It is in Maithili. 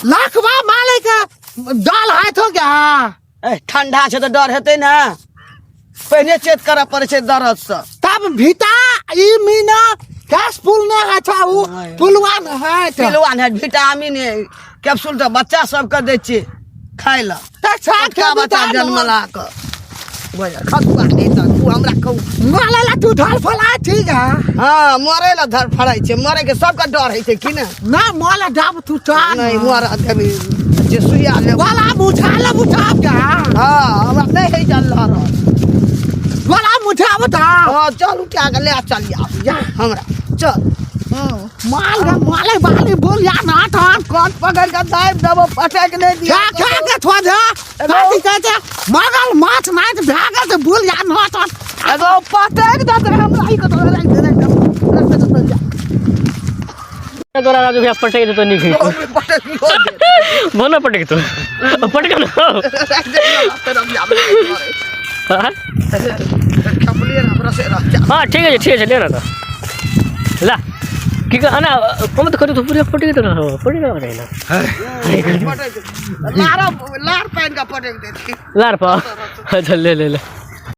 लाखवा माले के डर हाथ हो गया। ए, ठंडा छै तऽ डर हेतै ने, पहिने चेत करऽ पड़ै छै दर्द से। तब भीता ई मीना कैश पुल ने है छा उ पुलवा ने है छा। पिलुआ ने विटामिन ए, कैप्सूल तऽ बच्चा सबके दै छियै खाय लए। तऽ छा छोटका के बच्चा विटामिन। जन्मला के खसुआ नहि तऽ तू हमरा कहू। माले ला तू धर फला ठीक है। हाँ, मरे ला धर फड़ाइ छै, मरे के सबके डर होइ छै कि ने? ना माले डाब तू चाल। नहीं मर देबी जे सुइया ले वाला मुठा ले मुठा क्या। हाँ, हमरा नहीं है चल रहा वाला मुठा बता। हाँ, चल उठा के ले चल जा हमरा चल। माल रे माले बाली बोल या ना थान कान पकड़ के दाबि देबो, पटक नहीं दिया। क्या क्या के थोड़ा जा काटी कहते मगल माछ नाच भागल तो बोल या ना थान। एगो पटक दे हमरा ई कतो राख दे, राख दे, राख दे, चल जा। तोरा राजू भैया पटक दे तो नहीं पटक बोलो पटक तो पटक ना। हाँ ठीक है ठीक है ले ना तो ला की कह ना हम तो करू तो पूरा पटक दे ना पटक दे ना लार लार पाइन का पटक दे लार पा। अच्छा ले ले ले।